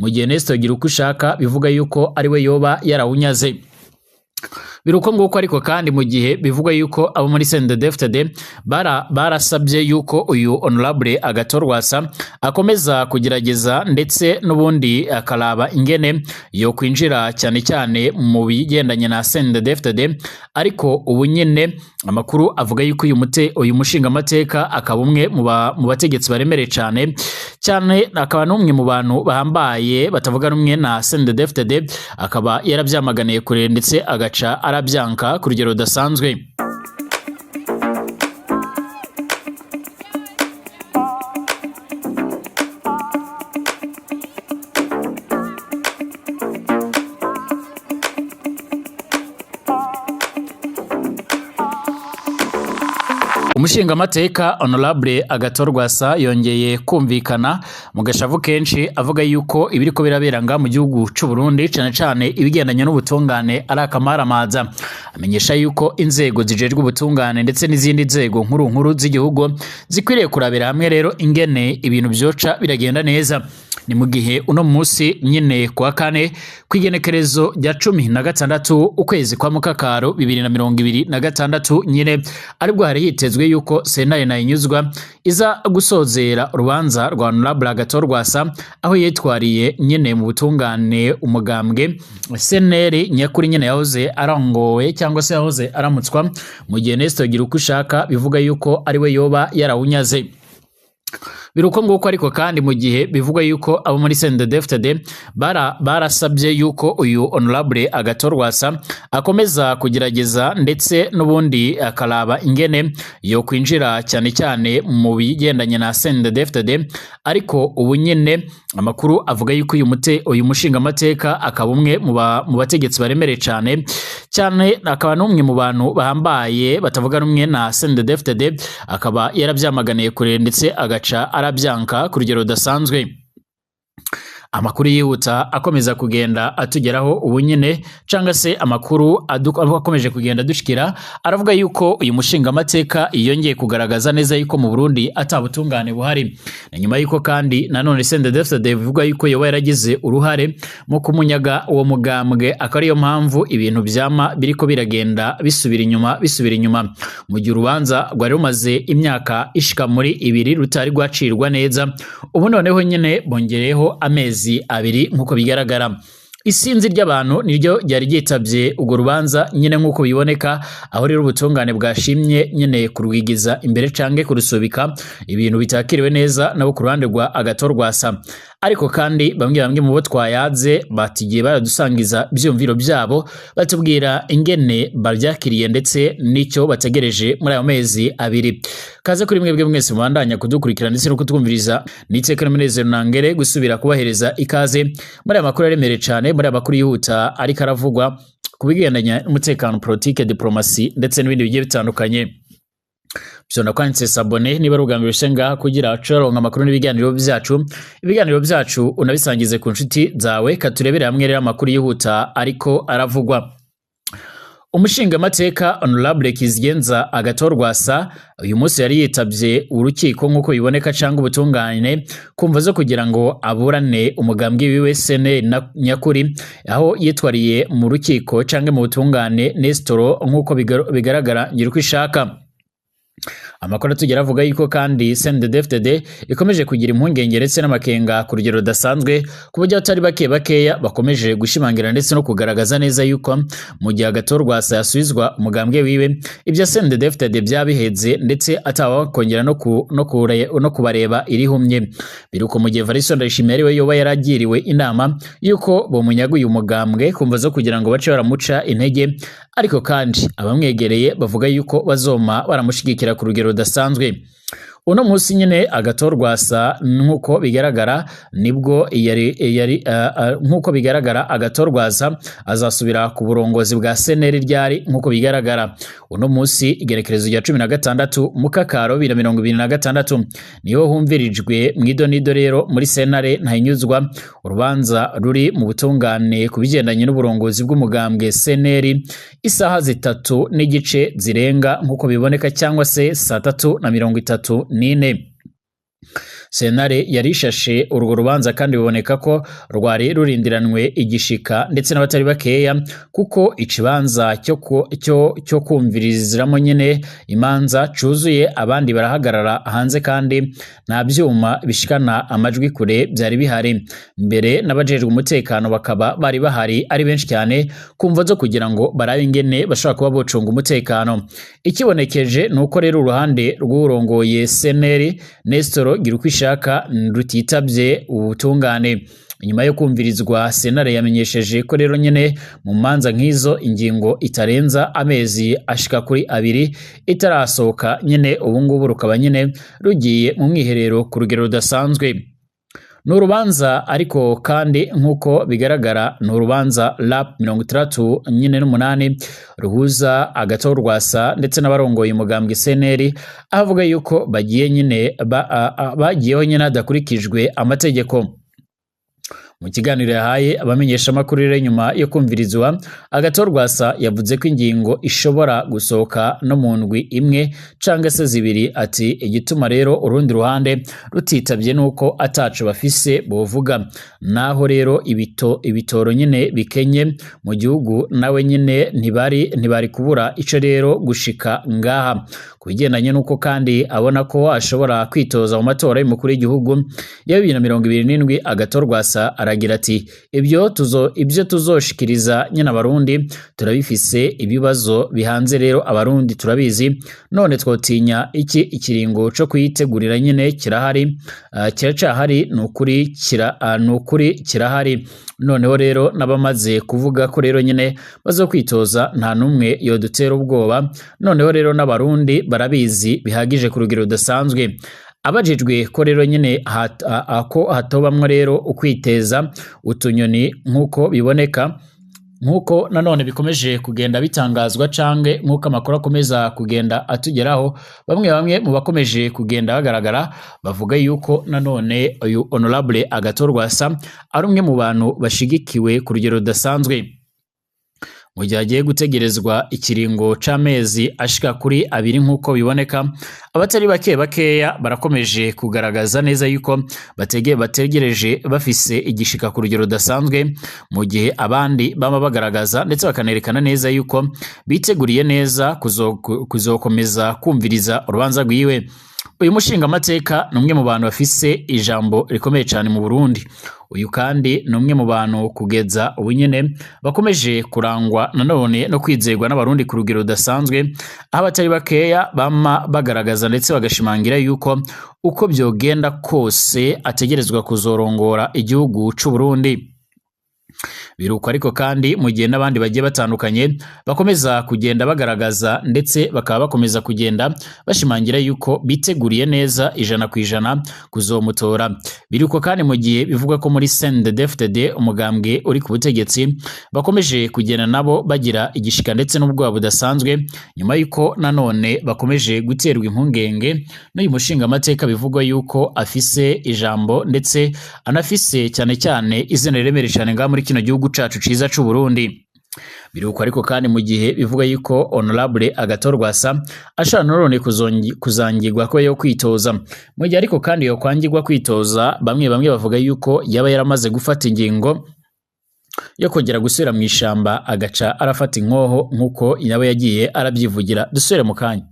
Mu gihe Nestor Girukushaka bivuga yuko ari we yoba yarawunyaze. Biruko nguko ariko kandi mu gihe bivugwa yuko abo muri CNDD-FDD barasabye yuko uyu honorable Agathon Rwasa akomeza kugerageza ndetse n'ubundi akaraba ingene yo kwinjira cyane cyane mu bigendanye na CNDD-FDD. Ariko ubu nyene amakuru avuga yuko uyu mushingamateka akaba umwe mu bategetsi baremereye cyane cyane, akaba n'umwe mu bantu bahambaye batavuga rumwe na CNDD-FDD, akaba yarabyamaganiye kure ndetse agaca arabyanka ku rugero rudasanzwe. Umushingamateka honorable Agathon Rwasa yongeye kumvikana mu gashavu kenshi avuga yuko ibiriko birabera nga mu gihugu c'u Burundi, cane cane ibigendanye n'ubutungane, ari akamaramaza. Amenyesha yuko inzego zijejwe ubutungane ndetse n'izindi nzego nkuru nkuru z'igihugu zikwiriye kurabira hamwe rero ingene ibintu vyoca biragenda neza. Ni mu gihe uno munsi nyine kuwa kane, kw'igenekerezo rya 16 ukwezi kwa Mukakaro 2026 nyine, aribwo hari hitezwe yuko sentare Ntahinyuzwa iza gusozera urubanza rwa honorable Agathon Rwasa, aho yitwariye nyine mu butungane umugambwe CNL nyakuri nyine yahoze arongowe cyangwa se yahoze aramutswa, mu gihe Nestor Girukushaka bivuga yuko ari we yoba yarawunyaze. Biruko nguko ariko kandi mu gihe bivugwa yuko abo muri CNDD-FDD barasabye yuko uyu honorable Agathon Rwasa akomeza kugerageza ndetse n'ubundi akaraba ingene yo kwinjira cyane cyane mu bigendanye na CNDD-FDD. Ariko ubu nyene amakuru avuga yuko uyu mushingamateka akaba umwe mu bategetsi baremereye cyane cyane, akaba n'umwe mu bantu bahambaye batavuga rumwe na CNDD-FDD, akaba yarabyamaganiye kure ndetse agaca arabyanka ku rugero rudasanzwe. Amakuru yihuta akomeza kugenda atugeraho ubu nyine, cyangwa se amakuru akomeje kugenda dushikira, aravuga yuko uyu mushingamateka yongeye kugaragaza neza yuko mu Burundi atabutungane buhari. Na nyuma yuko kandi nanone CNDD-FDD bivuga yuko yoba yaragize uruhare mu kumunyaga uwo mugambwe, akaba ariyo mpamvu ibintu vyama biriko biragenda bisubira inyuma bisubira inyuma, mu gihe urubanza rwari rumaze imyaka ishika muri 2 rutari rwacirwa neza. Ubu noneho nyine bongereyeho amezi 2 nk'uko bigaragara. Isinzi ry'abantu niryo ryari ryitavye urwo rubanza nyine nk'uko biboneka, aho rero ubutungane bwashimye nyine kurwigiza imbere canke kurusubika, ibintu bitakiriwe neza nabo ku ruhande rwa Agathon Rwasa. Ariko kandi bamwe bamwe mu bo twayaze batigiye baradusangiza ivyumviro byabo, batubwira ingene bavyakiriye ndetse n'icyo bategereje muri ayo mezi 2. Kaze kuri mwebwe mwese mubandanya kudukurikira ndetse no kutwumviriza, niteka n'umunezero nangere gusubira kubahereza ikaze muri aya makuru aremereye cyane, muri aya makuru yihuta ariko aravugwa ku bigendanye n'umutekano, politike, diplomasi ndetse n'ibindi bigiye bitandukanye. Byona kwanditse s'abonner niba ari ubwa mbere uje ngaha kugira ucaronka amakuru n'ibiganiro byacu. Ibiganiro byacu unabisangize ku nshuti zawe, katurebere hamwe rero amakuru yihuta ariko aravugwa. Umushingamateka honorable Kizigenza Agathon Rwasa uyu munsi yari yitavye urukiko nk'uko biboneka cyangwa ubutungane kumva zo kugira ngo aburane umugambwe wiwe CNL nyakuri, aho yitwariye mu rukiko cyangwa mu butungane Nestor nk'uko bigaragara Ngirukwishaka. Amakuru atugera avuga yuko kandi CNDD-FDD ikomeje kugira impungenge ndetse n'amakenga ku rugero rudasanzwe, ku buryo abatari bake bakeya bakomeje gushimangira ndetse no kugaragaza neza yuko mu gihe Agathon Rwasa yasubizwa umugambwe wiwe, ibya CNDD-FDD byabiheze ndetse atawakongera no kubareba irihumye. Biruko mu gihe Evariste Ndayishimiye ariwe yoba yaragiriwe inama yuko bomunyaguye umugambwe kumva zo kugira ngo bace baramuca intege, ariko kandi abamwegereye bavuga yuko bazoma baramushigikira ku rugero rudasanzwe. Uno munsi nyine Agathon Rwasa nkuko bigaragara nibwo yari nkuko bigaragara Agathon Rwasa azasubira ku burongozi bwa CNL ryari nkuko bigaragara. Uno munsi igerekerezo rya 16 Mukakaro 2026 niho humvirijwe mwidonido rero muri sentare Ntahinyuzwa urubanza ruri mu butungane ku bigendanye n'uburongozi bw'umugambwe CNL, isaha 3:15 zirenga nkuko biboneka cyangwa se saa 3:34. Sentare yari ishashe urwo rubanza kandi biboneka ko rwari rurindiranwe igishika ndetse n'abatari bakeya, kuko ikibanza cyo kumviriziramo nyene imanza cuzuye, abandi barahagarara hanze kandi nta vyuma bishikana amajwi kure byari bihari. Mbere n'abajejwe umutekano bakaba bari bahari ari benshi cyane kumva zo kugira ngo barabe ingene bashobora kuba bocunga umutekano. Ikibonekeje nuko rero uruhande rw'urongoye CNL Nestor Girukwishaka rutitavye ubutungane. Inyuma yo kumvirizwa, sentare yamenyesheje ko rero nyene mu manza nk'izo ingingo itarenza amezi ashika kuri 2 itarasohoka nyene, ubu ngubu rukaba nyene rugiye mu mwiherero ku rugero rudasanzwe. Ni urubanza ariko kandi nk'uko bigaragara ni urubanza RAP 68 nyine ruhuza Agathon Rwasa ndetse n'abarongoye umugambwe CNL, avuga yuko bagiye nyine bagiyeho nyine hadakurikijwe amategeko. Mu kiganiro yahaye abamenyeshamakuru rero nyuma yo kumvirizwa, Agathon Rwasa yavuze ko ingingo ishobora gusohoka no mu ndwi imwe canke se 2. Ati igituma rero urundi ruhande rutitavye nuko ataco bafise bovuga, naho rero ibitoro nyine bikenye mu gihugu, nawe nyine ntibari kubura ico rero gushika ngaha. Kubigendanye nuko kandi abona ko ashobora kwitoza mu matora y'umukuru w'igihugu ya 2027, Agathon Rwasa aragira ati ibyo tuzoshikiriza nyine abarundi turabifise, ibibazo bihanze rero abarundi turabizi, none twotinya iki? Ikiringo co kuyitegurira nyine kirahari, kiracahari, nukuri kirahari. Noneho rero nabamaze kuvuga ko rero nyine bazokwitoza nta numwe yodutera ubwoba, noneho rero n'abarundi barabizi bihagije ku rugero rudasanzwe. Abajijwe ko rero nyine ko hatobamwo rero ukwiteza utunyoni nk'uko biboneka, nk'uko nanone bikomeje kugenda bitangazwa canke nk'uko amakuru akomeza kugenda atugeraho, bamwe mu bakomeje kugenda bagaragara bavuga yuko nanone uyu Honorable Agathon Rwasa ari umwe mu bantu bashigikiwe ku rugero rudasanzwe. Mu gihe agiye gutegerezwa ikiringo c'amezi ashika kuri 2 nk'uko biboneka, abatari bake bakeya barakomeje kugaragaza neza yuko bategereje bafise igishika ku rugero rudasanzwe, mu gihe abandi bama bagaragaza ndetse bakanerekana neza yuko biteguriye neza kuzokomeza kumviriza urubanza rwiwe. Uyu mushingamateka ni umwe mu bantu bafise ijambo rikomeye cyane mu Burundi. Uyu kandi ni umwe mu bantu kugeza ubu nyene bakomeje kurangwa nanone no kwizerwa n'abarundi ku rugero rudasanzwe, aho abatari bakeya bama bagaragaza ndetse bagashimangira yuko uko byogenda kose ategerezwa kuzorongora igihugu c'u Burundi. Biruko ariko kandi mu gihe n'abandi bagiye batandukanye bakomeza kugenda bagaragaza ndetse bakaba bakomeza kugenda bashimangira yuko biteguriye neza 100% kuzomutora. Biruko kandi mu gihe bivugwa ko muri CNDD-FDD umugambwe uri ku butegetsi bakomeje kugenda nabo bagira igishika ndetse n'ubwoba budasanzwe, nyuma yuko nanone bakomeje guterwa impungenge n'uyu mushingamateka bivugwa yuko afise ijambo ndetse anafise cyane cyane izina riremereye cyane ngaha muri kino gihugu cacu ciza c'u Burundi. Biruko ariko kandi mu gihe bivuga yuko Honorable Agathon Rwasa ashobora nanone kuzangirwa ko yo kwitoza. Mu gihe ariko kandi yo kwangirwa kwitoza, bamwe bavuga yuko yaba yaramaze gufata ingingo yo kongera gusubira mu ishamba agaca arafata inkoho nk'uko yaba yagiye arabyivugira. Dusubire mu kanya.